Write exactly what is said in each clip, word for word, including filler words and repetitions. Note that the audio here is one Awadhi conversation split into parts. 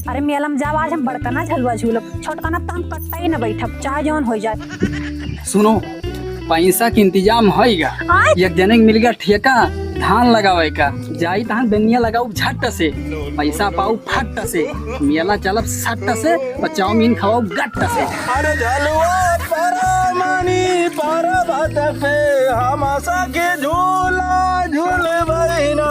अरे मेला में जाब, आज हम बड़कना झलुआ झूलब, छोटकना त हम कत्तई न बैठब, चाहे जौन होइ जाए। सुनो, पैसा के इंतजाम होइगा। आय? एक जने के मिल गया ठेका धान लगावे का, जाई तहन बेनिया लगाऊ झट से, पैसा पाऊ फट से, मेला चलब सट से, और चाउमीन खाऊ गट से। अरे झलुआ परमनी पर्वत पे, हम सखी झूला झूलबै ना।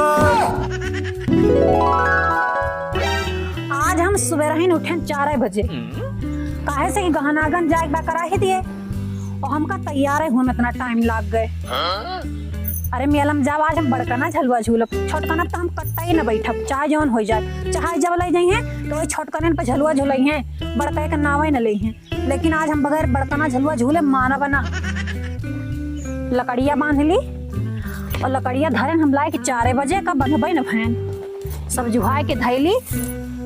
आज हम सुबेरहिन उठेन चार बजे, काहे से कि गहनागन जाए के बा कराही दिए, और हमका तैयार हुए में इतना टाइम लाग गए। अरे मेला में जाब, आज हम बड़कना झलुआ झूलब, छोटकना त हम कत्तई न बैठब, चाहे जौन होइ जाए, चाहे जब लइ जइहें तो वही छोटकनन पे झलुआ झुलइहें, बड़कई का नावे न लइहें। लेकिन आज हम बगैर बड़कना झलुआ झूले मानब ना। लकड़िया बांध ली और लकड़िया धरेन हम लाए के चारे बजे का बंधबे न भएन। सब जुहाए के धैली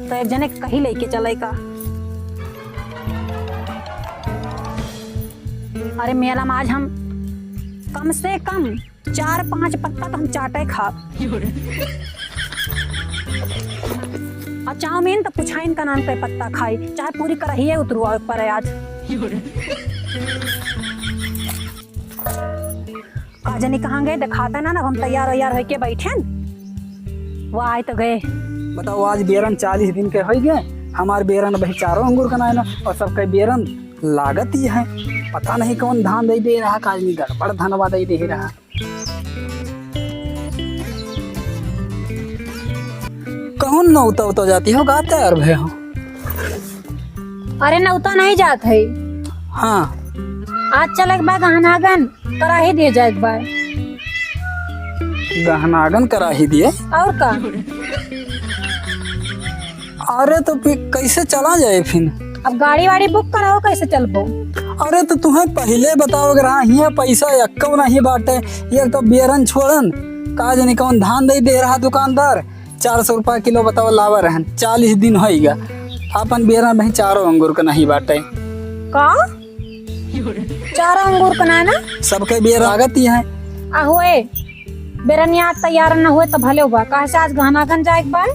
तो एक जने के कही लइके चले का। अरे मेला में आज हम कम से कम चार पाँच पत्ता त हम चाटे खाब। और चाउमीन त पुछाइन का नाम पे पत्ता खाई, चाहे पूरी करहिए उतरुआ परे आज। का जनी कहाँ गए, देखाते ना, ना हम तैयार वैयार होइके बैठेन, वो आए तो गए। बताओ, आज बेरन चालीस दिन के होइ गए, हमार बेरन अबहीं चारो अंगूर का नाय ना, और सबके बेरन लागत ही है, पता नहीं कौन धान दइ दे रहा, का जनी गड़बड़ धनवा दइ दे रहा। कहूँ नौता उता जाती हो, का तैयार भए हो? अरे नौता नहीं जात है। हाँ। आज चले के बा गहनागन कराही दिए जाए के बा। गहनागन कराही दिए? और का? अरे तो फिर कैसे चला जाए फिर? अब गाड़ी वाड़ी बुक कराओ, कैसे चलबो? अरे तो तुम्हें पहिले बतावे के रहा, हियाँ पैसा एक्को नहीं बाटे, एक तो बेरन छोड़न, का जनी कौन धान दइ दे रहा दुकानदार, चार सौ रुपया किलो बताओ लावा रहन, चालीस दिन होइगा, अपन बेरन अबहीं चारो अंगूर का नहीं बाटे। का? चारो अंगूर का ना ना? सबके बेर लागत ही है। आ होए, बेरनिया तैयार न होए त भले हुआ, काहे से आज गहनागन जाए के बा?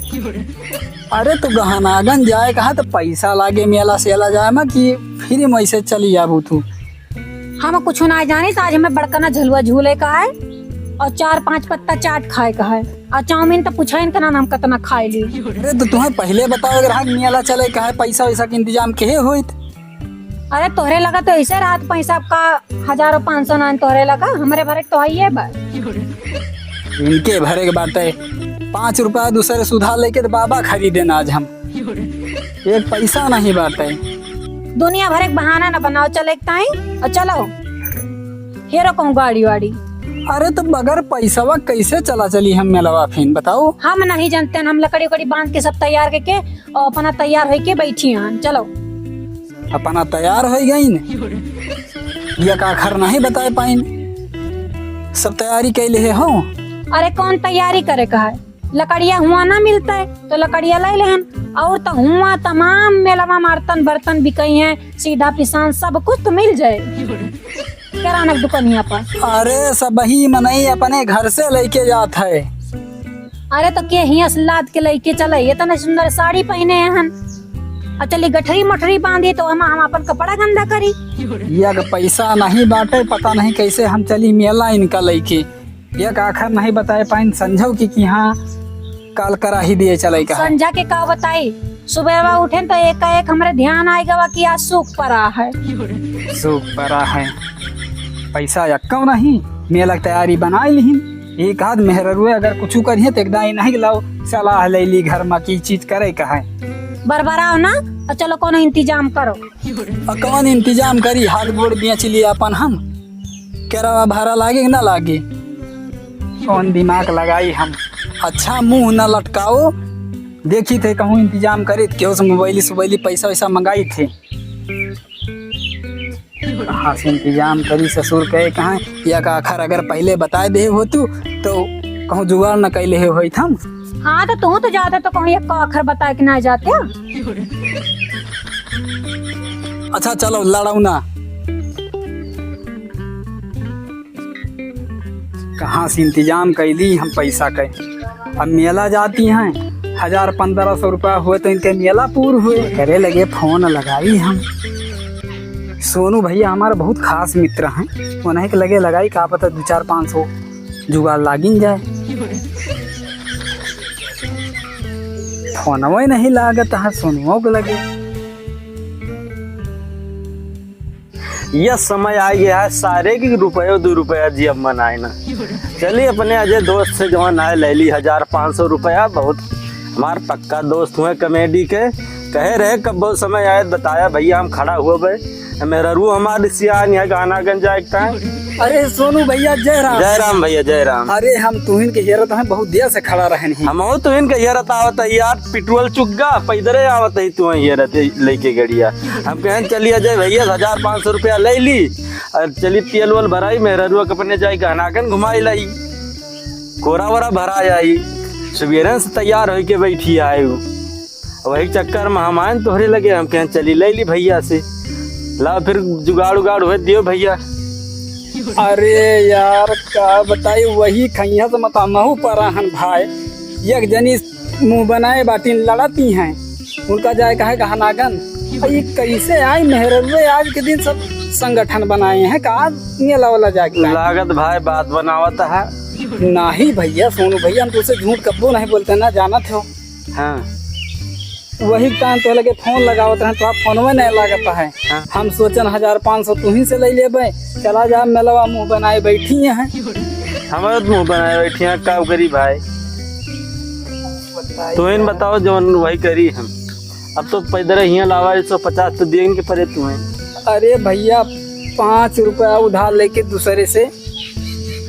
अरे तो गहनागन जाए कहा तो पैसा लागे मेला सेला जाए मा कि फ्री में ऐसे चली जाबू तू? हम कुछ ना जानी, आज हमें बड़कना झलुआ झूले का है और चार पाँच पत्ता चाट खाए का है और चाउमीन तो पूछा इनका ना हम कितना खाए ली। अरे तो तुम्हें पहिले बतावे के रहा कि मेला चले का है, पैसा वैसा के इंतजाम केहे होइत? अरे तोहरे लगा तो ऐसे रात पैसा का हजारों पाँच सौ नान तोहरे लगा, हमरे भरे तो आइए बा। इनके भरे के बाटे, पाँच रुपया दूसरे सुधा लेके तो बाबा खरीदे ना आज हम। एक पैसा नहीं बाटे। दुनिया भरे के बहाना न बनाओ, चले के ताई और चलो हेरो कहूँ गाड़ी वाड़ी। अरे तो बगैर पैसवा कैसे चला चली हम मेलवा फिन बताओ? हम नहीं जानते, हम लकड़ी उकड़ी बांध के सब तैयार करके और अपना तैयार होके बैठी हैं। चलो। अपना तैयार होइ गइन, एक आखर नहीं बताए पाइन, सब तैयारी कैले है हो। अरे कौन तैयारी करे का है, लकड़िया हुआ ना मिलता है तो लकड़िया ले लेहन, और तो हुआ तमाम मेलवा में बर्तन बर्तन बिकई हैं, सीधा पिसान सब कुछ तो मिल जाए किराना के दुकानिया पर। अरे सबही मनई अपने घर से लेके जात है। अरे तो के हियां से लाद के लेके चले, इतने सुंदर साड़ी पहने हन, और चली गठरी मठरी बांधी तो हम, हम अपन कपड़ा गंदा करी। एक पैसा नहीं बाटे, पता नहीं कैसे हम चली मेला इनका लेके। एक आखर नहीं बताए पाइन संझौ की, कि हाँ काल कराही दिए चले का है। संझा के का बताई, सुबह उठेन तो एकाएक हमरे ध्यान आए गवा कि आज सूख पड़ा है। सूख पड़ा है, पैसा यक्कौ नहीं, मेला के तैयारी बनाए लिहिन। एक आध मेहररुए अगर कुछ करिए तो एकदम ही नहीं लाओ, सलाह ले ली घर में की चीज करे का है। बरबराओ ना, और चलो कोनो इंतजाम करो। और कौन इंतजाम करी, हाथ गोड़ बेच लिए अपन हम, केरवा भाड़ा लागे कि ना लागे, कौन दिमाग लगाई हम। अच्छा मुंह ना लटकाओ, देखी थे कहूँ इंतजाम करी, केहू से मोबाइल सोबाइल पैसा वैसा मंगाई थे। कहाँ से इंतजाम करी ससुर कहे कहाँ, या का आखर अगर पहले बताए दे हो तू तो कहूँ जुगाड़ न कैले हो होइत हम। हाँ तो तू तो जाते तो कहूँ एक आखर बताए कि ना जाते। अच्छा चलो लड़ाऊ ना। कहाँ से इंतजाम कैली हम पैसा के। अब मेला जाती हैं, हजार पन्द्रह सौ रुपया हुए तो इनके मेला पूर हुए। करे लगे फोन लगाई हम। सोनू भैया हमारा बहुत खास मित्र हैं, उन्हीं के लगे लगाई, का पता दो चार पाँच सौ जुगाड़ लागिन जाए। फोनवे नहीं लागत है सोनुओ के लगे। यह समय आ गया है सारे की रुपयो दो रुपया जी अब मनाए ना। चली अपने अजय दोस्त से जवन आए ले ली हजार पाँच सौ रुपया। बहुत हमार पक्का दोस्त हुए कॉमेडी के, कहे रहे कब बहुत समय आए बताया भैया हम खड़ा हुआ बे। मेहररू हमार सियान है गाना गंजा एक टाइम। अरे सोनू भैया जय राम। जय राम भैया जय राम। अरे हम तुहिन के हेरत हैं बहुत देर से खड़ा रहन ही। हम तुहिन के हेरत आवत है यार, पेट्रोल चुग्गा पैदरे आवत है तू हेरत लेके गड़िया। हम कहें चलिए अजय भैया हजार पाँच सौ रुपया ले ली और चली तेल वेल भराई, मेहररुआ के अपने जाई गहनागन घुमाई लाई, कोरा वोरा भरा जाई। सुबेरन से तैयार होई के बैठी आए उ। वही चक्कर में हम आए तोहरे लगे, हम कहें चली ले ली भैया से, ला फिर जुगाड़ उगाड़ हुए दियो भैया। अरे यार का बताई, वही खैया से मत हमहू पराहन भाई। एक जनी मुंह बनाए बाटिन लड़ती हैं, उनका जाए कहे गहनागन। अब ये कैसे आई मेहररुए आज के दिन सब संगठन बनाए हैं का? मेला वाला जाके लागत भाई बात बनावत है। नहीं भैया सोनू भैया हम तुझसे झूठ कब्बो नहीं बोलते ना, जानत हो। हाँ। वही टाइम तो लगे फोन लगावत रहन तो फोनवे नहीं लागत है। हाँ। हम सोचन हजार पाँच सौ तुही से ले लेबे, चला जा मेलवा मुंह बनाए बैठी हैं। हमारे तो मुंह बनाए बैठी हैं का करी भाई। तू इन बताओ जवन वही करी हम। अब तो पैदल हियाँ लावा एक सौ पचास तो देंगे परे तुम्हें। अरे भैया पाँच रुपया उधार लेके दूसरे से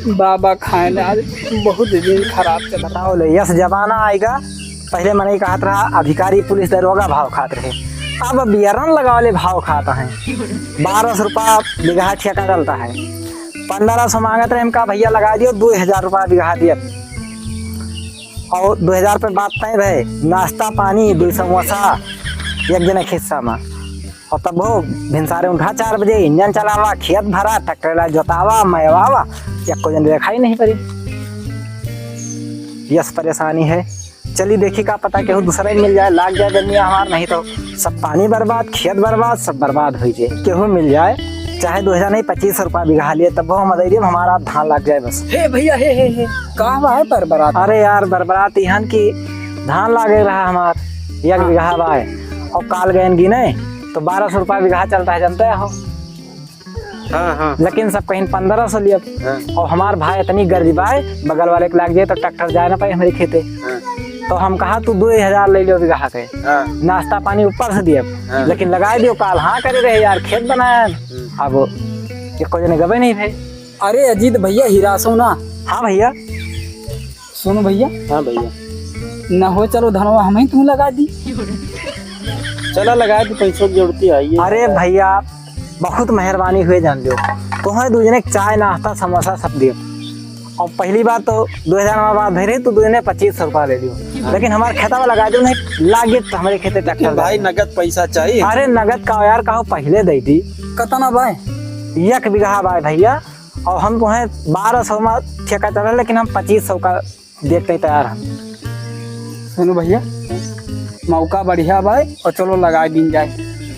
बाबा खाए ना, आज बहुत दिन खराब चला। बताओ ले, यस जमाना आएगा। पहले मनई कहत रहा अधिकारी पुलिस दरोगा भाव खात रहे, अब बियरन लगावले भाव खात हैं। बारह सौ रुपया बीघा ठेका चलता है, पन्द्रह सौ मांगत रहे, हम कहा भैया लगा दियो दो हजार रुपया बीघा दिया। और दो हजार पे बात तय रहे, नाश्ता पानी दो समोसा एक जने के हिस्सा में। और तब वो भिनसारे उठा चार बजे, इंजन चलावा, खेत भरा, ट्रैक्टर ला जोतावा, मयवावा, एको जन देखाई नहीं पड़ी। यस परेशानी है। चली देखी का पता केहू दूसरा ही मिल जाए, लाग जाए जमीन हमार, नहीं तो सब पानी बर्बाद, खेत बर्बाद, सब बर्बाद हो जाए। केहू मिल जाए, चाहे दो हजार नहीं पच्चीस सौ रुपया बीघा लिए, तब वो हम दे दिए, हमारा धान लाग जाए बस। हे भैया, हे, हे, हे, का बा है बरबरात? अरे यार, बरबरात इहन की धान लागे रहा हमार, एक हाँ। बीघा बा है। और काल गयन गिने, तो बारह सौ रुपया बीघा चलता है, जानते हो? हाँ, हाँ। लेकिन सब कहीं पन्द्रह सौ लिया। हाँ। और हमार भाई इतनी गर्दी बाय, बगल वाले के लाग जाए तो ट्रैक्टर जाए ना पाए हमारे खेते। हाँ। तो हम कहा, "तू दो हजार ले लियो बीघा के। हाँ। नाश्ता पानी ऊपर से दिए। हाँ। लेकिन लगा दियो, काल हाँ करे रहे यार, खेत बनाया।" हम्म। अब एको जने गबे नहीं भे। अरे अजीत भैया, हीरा सोना। हाँ भैया। सुनो भैया। हाँ भैया। न हो, चलो धनवा हम ही तू लगा दी। चला लगा दी, पैसों की जरूरत है, ये अरे बता। भैया, बहुत मेहरबानी हुए जान लियो। तुम्हें दो जने के चाय, नाश्ता, समोसा सब दियो। और पहली बात तो दो हजार हमारे बात भई रही, तो दो जने पच्चीस सौ रुपया ले लियो। हाँ। लेकिन हमारे खेतवा लगा दियो, नहीं लागे तो हमारे खेते ट्रैक्टर लेकिन भाई, जाए। नगद पैसा चाहिए। अरे नगद का यार, कहो पहले दे दी। कितना बाय? एक बीघा बाय भैया, और हम तुम्हें बारह सौ में ठेका चला, लेकिन हम पच्चीस सौ का देख के तैयार हम। सुनो भैया, मौका बढ़िया बाय और चलो लगा दीन जाए।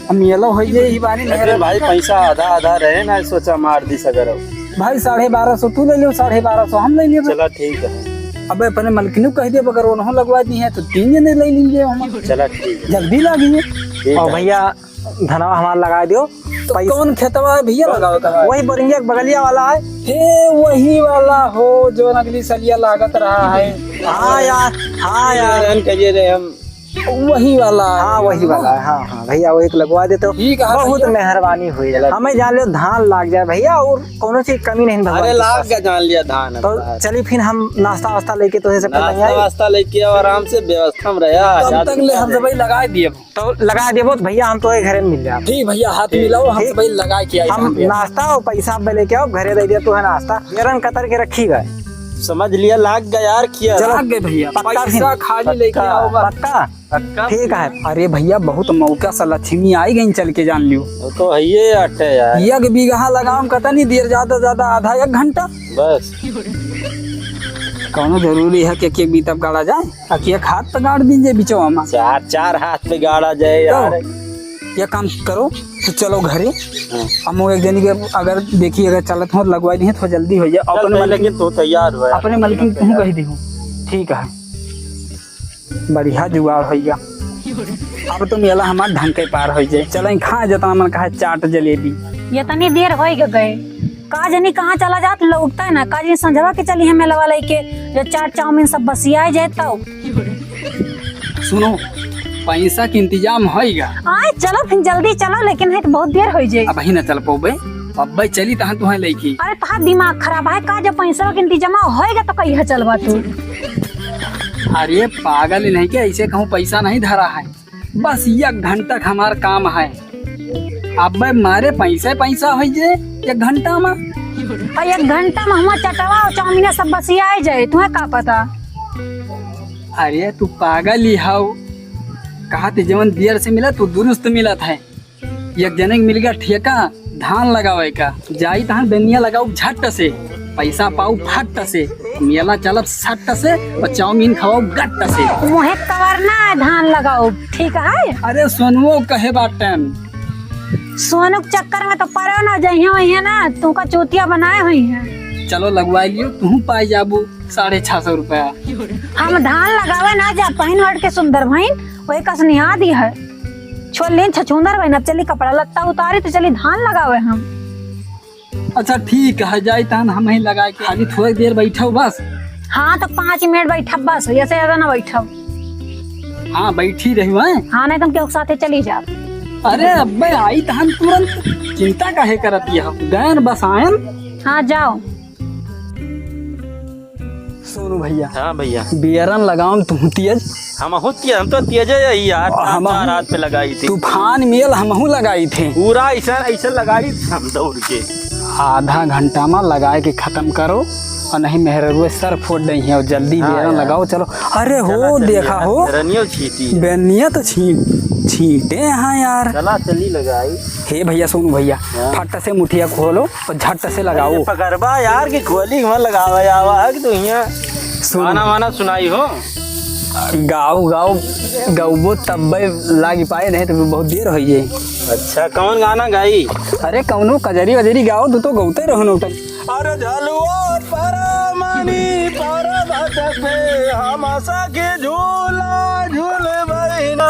हम ये लो हो ये ही बानी लेकिन मेहरबानी भाई, का। पैसा आधा आधा रहे ना, सोचा मार दी सगर। भाई, साढ़े बारह सौ तू ले लियो, साढ़े बारह सौ हम ले लियो। चला ठीक है। अबे अपने मलकिनू कह दे, अगर उन्हों लगवा दी है तो तीन जने ले लीजिए हम। चला ठीक है। जल्दी लागिए। ठीक और है। भैया, धनवा हमार लगा दियो। तो पैसा कौन खेतवा है भैया लगावे का? वही बोरिंगे के बगलिया वाला है। हे, वही वाला हो जो अगली सलिया लागत रहा है। हाँ यार, हाँ यार। रहन कहिए रे हम। वही वाला है। हाँ, वही वाला है। हाँ, हाँ, भैया, वही के लगवा देते हो। ठीक है, बहुत भैया। मेहरबानी हुई। चला। हमें जान लियो धान लाग जाए भैया, और कोनो चीज कमी नहीं भगवान अरे, के लाग पास। गया जान लिया धान तो अब। चली फिर हम नाश्ता वास्ता लेके तो से नाश्ता वास्ता लेके आओ, आराम से व्यवस्था में रहे, तब आजाद तक ले हम रहते सब हैं। लगा दिए। तो लगा देबो तो भैया हम तो एक घरे में मिल जाब। ठीक भैया, हाथ मिलाओ, हम ठीक। सब लगा के आई हम हम भैया। नाश्ता और पैसा अब लेके आओ, घरे दे दिया तू है नाश्ता। बेरन कतर के रखी गए। समझ लिया, लाग गया यार, किया। चलो। लाग गए भैया, पक्का पैसा फिर। खाली लेके पक्का, आओ बस। पक्का? पक्का? ठीक है। अरे भैया, बहुत मौका से लक्ष्मी आई गई, चल के जान लियो। वो तो है ये अटे यार। एक बीघा लगाओ, हम कहता नहीं देर, ज्यादा ज्यादा आधा एक घंटा। बस। कौनो जरूरी है कि एक एक बीता गाड़ा जाए, आ कि एक हाथ पे गाड़ दीजिए बिचवा में। चार, चार हाथ पे गाड़ा जाए तो यार। ये काम करो, तो चलो घरे। हाँ। हम एक जनी के अगर देखी, अगर चलत हो, लगवाई नहीं तो जल्दी हो जाए। चल, अपने पहले मलकिन, कि तू तैयार हो यार। अपने मलकिन तुम कह दी हो। ठीक है, बढ़िया जुगाड़ हो गया। अब तो मेला हमार ढंग के पार हो जाए। चलो खा जतना मन कहा चाट जलेबी। इतनी देर हो गए, का जनी कहाँ चला जात, लौटता है ना। का जनी संझवा के चली है मेला वाला के, जो चाट चाउमीन सब बसिया जाए तब। सुनो, पैसा के इंतजाम होइगा। आए, चलो फिर जल्दी चलो, लेकिन है तो बहुत देर हो जाए। अबही ना चल पौबे, अब्बे चली तहाँ तुहे लइकी। अरे, तहार दिमाग खराब है का? जब पैसा के इंतजाम होइगा तो कहिया चलबा तू? अरे पागल नहीं के, ऐसे कहूँ पैसा नहीं धरा है, बस एक घंटा का हमार काम है। अब्बे मारे पैसा पैसा हो जे एक घंटा में। और एक घंटा में हमार चटवा और चाउमीन सब बसिया जाए, तुम्हें का पता? अरे तू पागल ही हौ, कहा ते जवन देर से मिला तू दुरुस्त मिलत है। एक जने के मिल गया ठेका धान लगावे का, जाई तहान बेनिया लगाऊ झट से, पैसा पाऊ फट से, मेला चलब सट से और चाउमीन खवाऊ गट से। मुहे कवरना है धान लगाऊ, ठीक है? अरे सोनुओ कहे बाटन। सोनू के चक्कर में तो पड़ो ना जइहे वही है ना, तुमका चूतिया बनाए हुई है। चलो लगवाई लियो, तू पाई जाबू साढ़े छह सौ रुपया। हम धान लगावे ना जा पहिन ओढ़ के सुंदर भइन, वही कसनिया दी है। छोड़ लेन छछूंदर भइन, अब चली कपड़ा लत्ता उतारी तो चली धान लगावे हम। अच्छा ठीक है, जाई तहन हम ही लगाए के। खाली थोड़ी देर बैठो बस। हाँ तो पाँच मिनट बैठब बस, ऐसे ज्यादा ना बैठब। हाँ बैठी रही है। हाँ नहीं तुम केहू के साथे चली जाब। अरे अब्बे आई तहन तुरंत, चिंता काहे करत ये हम गयन बस आयन। हाँ जाओ। सोनू भैया। हाँ भैया। बियरन लगाउन तुहु तेज। हमहू तेज, हम तो तेजे ही यार, हम चार हाथ पे लगाई थी। तूफान मेल हमहू लगाई थे। पूरा ऐसा, ऐसा लगाई थी हम दौड़ के। आधा घंटा में लगाए के खत्म करो, और नहीं मेहररुए सर फोड़ दई है, और जल्दी हाँ बियरन यार। लगाओ, चलो। अरे हो, चला चलिए देखा यार, हो। रनियो छीटी है। बेनिया तो छीट, छीटे हैं यार। चला चली लगाई। हे भैया, सोनू भैया, हाँ। फट से मुठिया खोलो। और झट से लगाओ। अरे पकड़बा यार कि खोली में लगावे आवा है कि तू हियां सुन। गाना वाना सुनाई हो। गाओ, गाओ, गौबो तब्बे लागी पाए, नहीं तो बहुत देर होई जाई। अच्छा, कौन गाना गाई? अरे कौनो कजरी वजरी गाओ, तू तो गौते रहो नौटंकी। अरे झलुआ पर मनी पर्वत पे हम सखी झूला झूलबैना।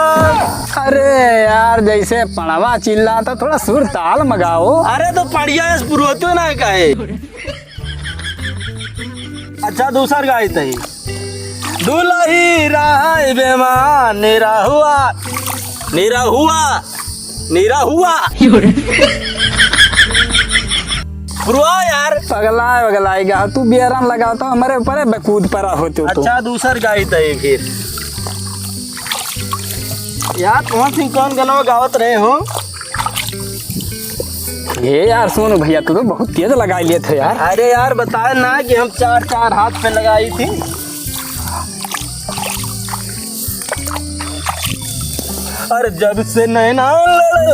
अरे यार, जैसे पड़वा चिल्लाता, थोड़ा सुर ताल में गाओ। अरे तो पड़िया इस पुरोतो ना काहे? अच्छा, दूसर गाई तही। दुलही रहाई बेमान निरहुआ, निरहुआ, निरहुआ। पुरवा यार। पगला, पगलाई गा, तू बियरन लगावता, हमरे ऊपर बेकूद परा होते हो तू। अच्छा, दूसर गाई तही फिर। यार, पवन सिंह कौन गनवा गावत रहे हो? ये यार, सुन भैया, तू तो बहुत तेज लगाई लेत है यार। अरे यार, बताए ना कि हम चार, चार हाथ पे लगाई थी। अरे, जब से नैना लड़ल,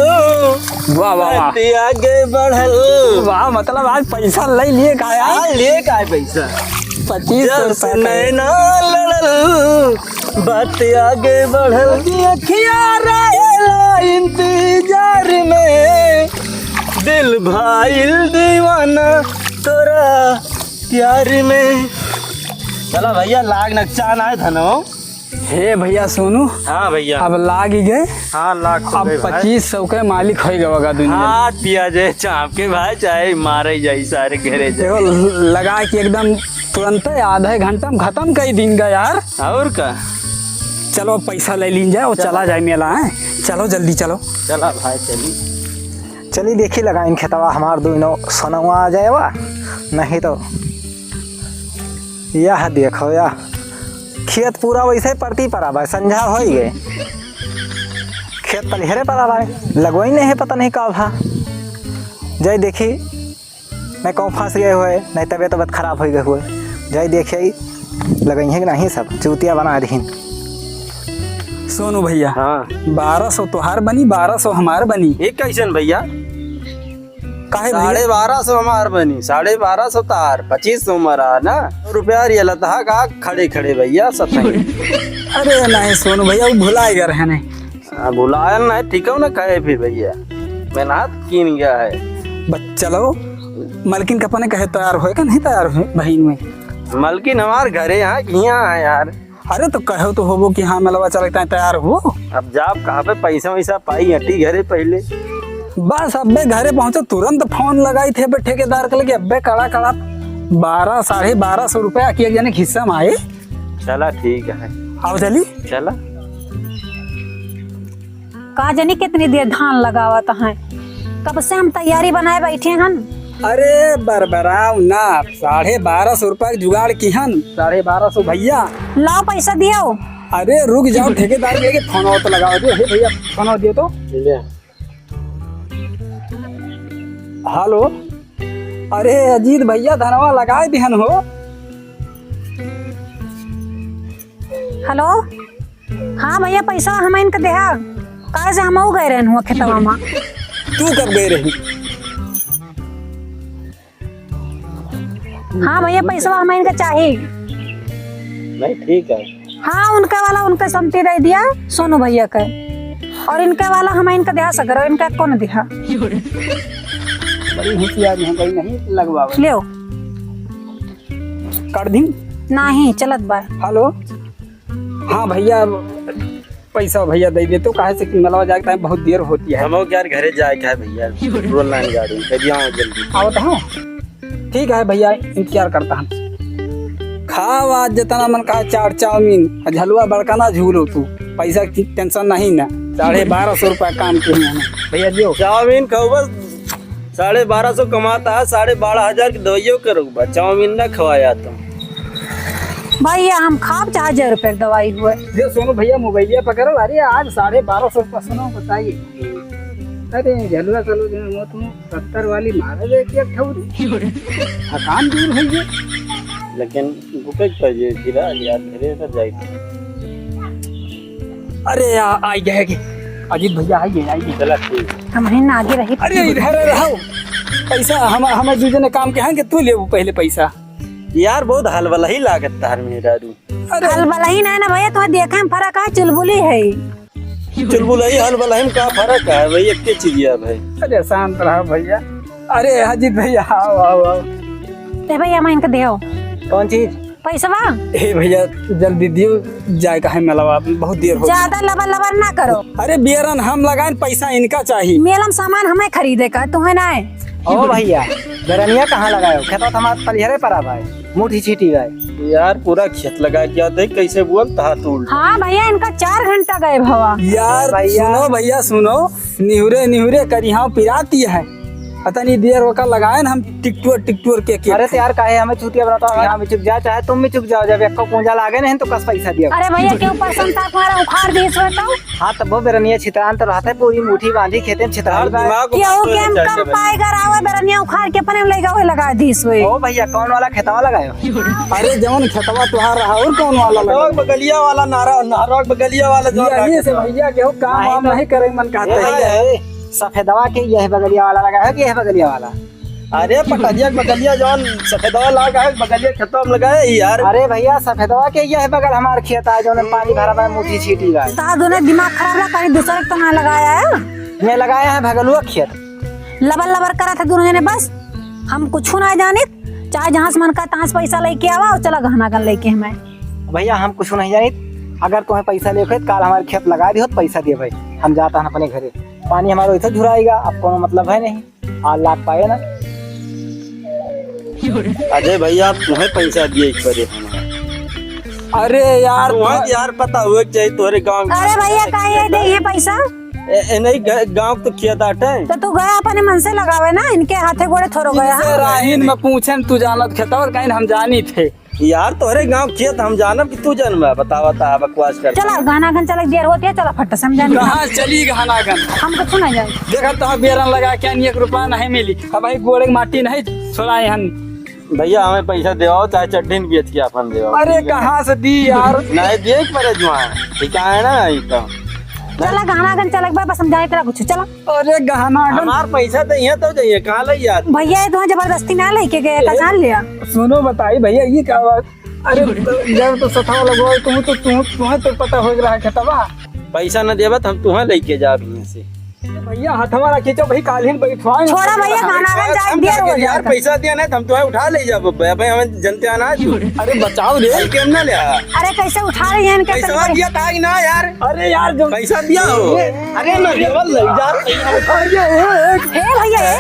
वाह, वाह, वाह। बात आगे बढ़ल। वाह, मतलब आज पैसा ले लिए का यार? हाँ, लिए का है पैसा? पच्चीस सौ जब से रुपया का। नैना लड़ल, बात आगे बढ़ल। अखिया रहेला इंतजार में, दिल भाइल दीवाना तोरा प्यार में। चला भैया, लाग नकसान आए धनो। हे भैया सोनू। हाँ भैया। अब लाग ही गए। हाँ, लाग तो अब गए भाई। पच्चीस सौ के मालिक हो गए होगा दुनिया। हाँ, पिया जे चाप के भाई, चाहे मारे जाई सारे घरे जाए। देखो, ल-, लगा के एकदम तुरंत आधे घंटा में खत्म कर दिन का यार। और का? चलो, अब पैसा ले लीन जाए और चला। चला जाए मेला, हैं? चलो, जल्दी चलो। चला भाई, चली। चली देखी, लगाइन खेतवा हमार दुइनो सोनवा आ जाएवा, नहीं तो यह देखो या खेत पूरा वैसे परती परा बा, संझा होई गए, खेत पलिहरे परा बा, लगवई नहीं है, पता नहीं का भा। जाई देखी, नहीं कहूँ फंस गए हुए, नहीं तबियत तबियत खराब हो गए हुए, जाई देखी लगई है कि नहीं, सब चूतिया बना दीन। सोनू भैया, हाँ। बारह सौ तोहार बनी, बारह सौ हमार बनी। ये कैसन भैया? काहे भैया? साढ़े बारह सौ हमार बनी, साढ़े बारह सौ तार, पच्चीस सौ हमारा ना। रुपया रियल तहा का खड़े खड़े भैया, सतही। अरे नहीं सोनू भैया, वो भुलाए गए हैं नहीं। हाँ, भुलायन नहीं, ठीक है ना, कहे फिर भैया, मेहनत कीन गया है। बस चलो, मलकिन का अपने कहे तैयार होए का नहीं तैयार होए बहिन में। मलकिन हमार घरे यहाँ, यहाँ है यार। अरे तो कहो तो होबो कि हाँ, मेलवा चलता है, तैयार हो। अब जाब कहाँ पे, पैसा वैसा पाई, हटी घरे पहले। बस अब्बे घरे पहुँचो, तुरंत फोन लगाई थे बे ठेकेदार के लगे, अब्बे कड़ा कड़ा बारह, साढ़े बारह सौ रुपया कि एक जने के हिस्सा में आए। चला ठीक है। आओ चली। चला। का जानी कितनी देर धान लगावत हैं, कब से हम तैयारी बनाए बैठे हन। अरे बरबराव ना, साढ़े बारह सौ रुपया के जुगाड़ किहन, साढ़े बारह सौ भैया। लाओ पैसा दियो। अरे रुक जाओ, ठेकेदार के फोन तो लगाओ दियो। हे भैया, फोन दियो तो। ले। हेलो, अरे अजीत भैया, धनवा लगाए दिहन हो। हेलो, हाँ भैया, पैसा हम इनके देहा, काहे से हमहू गए रहन हुआ खेतवा में। तू कब गए रही? हाँ भैया, पैसा हम इनके चाही। नहीं, ठीक है। हाँ, उनका वाला उनका समती दे दिया सोनू भैया के, और इनका वाला हम इनका देहा सगरो, इनका कौन देहा? बड़ी होशियारी है भाई, नहीं लगवावे। लियो। कर दी? नहीं, चलत बा। हेलो, हाँ भैया, पैसा भैया दे दे तो, काहे से कि मलवा जाए के टाइम बहुत देर होती है। हमहू के यार घरे जाए के है भैया, पेट्रोल लाइन गाड़ी, कभी आओ जल्दी। आवत हूँ। ठीक है भैया, इंतजार करता हूँ। खाओ आज जितना मन कहा, चाट चाउमीन, आ झलुआ बड़का ना झूलो तू, पैसा की टेंशन नहीं ना। साढ़े बारह सौ रुपया काम के हैं भैया, दियो। चाउमीन खाओ बस, साढ़े बारह सौ कमाता है, साढ़े बारह हजार की दवाइयों करो बा, चाउमीन ना खवाया तुम। भैया, हम खाब चाहे हजार रुपया की दवाई हुए। ये सोनू भैया, मोबाइलिया पकड़ो। अरे, आज साढ़े बारह सौ रुपया सुनो, बताइए। अरे, झलुआ चलो, जो वो तुम सत्तर वाली मारे दे, एक ठौरी। थकान दूर हुई है। लेकिन रुके के चाहिए, फिर आ गया, धीरे से जाए। अरे, आ, आई गए कि अजीत भैया, आई गए, आई गए। चला, ठीक। हम ही ना आगे रही। अरे, इधर रहो। पैसा हम, हमें दू जने काम के हैं कि तू लेबू पहले पैसा। यार, बहुत हलबलही लागत तार मेहरारू। अरे। हलबलही नहीं ना भैया, तुम्हें देखे में फर्क है, चुलबुली है। चुलबुलही हलबलही में का फर्क है भाई, एक चीज है भाई। अरे, शांत रहो भैया। अरे, अजीत भैया, आओ, आओ, आओ। ए भैया, मैं इनका दे आओ। कौन चीज? पैसवा? हे भैया, जल्दी दियो, जाए का है मेलवा, बहुत देर हो गई। ज्यादा लबर लबर ना करो। अरे बियरन हम लगाएन, पैसा इनका चाहिए। मेला में सामान हमें खरीदे का, तुम्हें ना है। ओ भैया, बेरनिया कहाँ लगाए हो? खेतवा तो हमार पलिहरे पर आ भाई, मुठी छीटी भाई। यार पूरा खेत लगा के आते, कैसे बोलता है तू उल्टा। हाँ भैया, इनका चार घंटा गए भवा। यार भैया। सुनो भैया, सुनो, निहुरे निहुरे करिहाव पिराती है। अतनी देर ओका लगाए न हम टिकटुअर टिकटुअर के के। अरे तो यार काहे हमें चूतिया बनाता हो? हम भी चुक जा, चाहे तुम भी चुक जाओ, जब एको पूंजा लागे नहीं तो कस पैसा दिया। अरे भैया, क्यों पसंद था तुम्हारा उखाड़ दी इसमें तो? हाँ, तब वो बेरनिया छितरान तो रहता है, पूरी मुट्ठी बांधी खेते में छितरान यार, बा। दिमाग को केहू कुछ के हम नहीं कम चाहिए। पाए घर आवे, बेरनिया उखाड़ के अपने लइका हुए लगा दी इसमें। ओ भैया, कौन वाला खेतवा लगायो? अरे जौन खेतवा तुहार रहा और कौन वाला खेतवा लगा? बगलिया वाला नारा, नारा बगलिया वाला जौन यही से रहा। भैया केहू काम नहीं वाम तो नहीं करे मन कहता ए है। भैया, ए। सफेदवा के यह बगलिया वाला लगा है कि यह बगलिया वाला? अरे पटरिया के बगलिया जौन सफेदवा लगा है, बगलिया खेतवा में लगा है यार। अरे भैया, सफेदवा के यह बगल हमार खेत है, जौन पानी भरा बा, मुठी छीटी बा। तार दोनों दिमाग खराब रहा, कहीं दूसरे के तो ना लगाया है। मैं लगाया है भगलुआ खेत। लबर लबर करत है दोनों जने बस। हम कुछ ना जानित, चाहे जहाँ से मन का तहाँ से पैसा लेके आवा और चला गहना गन लेके हमें। भैया, हम कुछ नहीं जानित, अगर तुम्हें पैसा लेके काल हमारे खेत लगा दियो तो पैसा दियो भाई, हम जाता है अपने घरे। पानी हमारा इधर झुराएगा, अब कोनो मतलब है नहीं, आज लाग पाए ना। अजय भैया, अब तुम्हें पैसा दिए एक बारे हमारा। अरे यार, तुम्हें तो यार पता हुए के चाहिए तोहरे गाँव के अरे भैया, का ये दे ये पैसा? ए, ए, नहीं, ग-, गाँव तो खेत आटे। तो तू गया अपने मन से लगावे ना, इनके हाथे गोड़े थोड़ो गया। इनसे राहिन में पूछे न तू जानत खेतवा कहीं हम जानी थे। यार तोहरे गाँव खेत हम जानब कि तू जानबा? बतावा ता बकवास कर। चला गाना गन चला देर होती है, चला फट से हम जानी। कहाँ चली गाना गन? हम कुछ ना जाए। देखा तो बेरन लगा क्या नहीं, एक रुपया नहीं मिली। अब भाई गोड़े के माटी नहीं छोड़ाए हन। भैया हमें पैसा देवाओ, चाहे चड्ढी न बेच के अपन देवाओ। अरे कहाँ से दी यार? नहीं दिए एक बार जुआ, ठीक है ना, यही तो। चला गहना गन चलक बा, बस हम जाए तेरा कुछ, चला। अरे गहना गन। हमार पैसा तो यहाँ तो जाइए, कहाँ ले यार? भैया, ये तुम्हें जबरदस्ती ना लेके गए, ए, कहाँ लिया? सुनो बताई भैया, ये क्या बात? अरे तो जब तो सथवा लगवा, तुम तो, तुम, तुम्हें तो पता हो रहा है खेतवा। पैसा न देबा तो हम तुम्हें लेके जाब यहाँ से। भैया, हथवा ना खींचो भाई, काल्हिन बैठवाएं। छोड़ा भैया, गाना गान जाए, पैसा दिया हो यार, जाता। पैसा दिया ना तो हम तुम्हें उठा ले जाब। भाई, भाई, हमें जनते आना है तू। अरे बचाओ रे। भाई, केम ना ले आ। अरे कैसे उठा रही है इनके पैसा पैसा? दिया था कि ना यार? अरे यार, जो पैसा दिया हो। अरे ना, केवल ले जा। अरे, ए, ए, हे भैया, ए।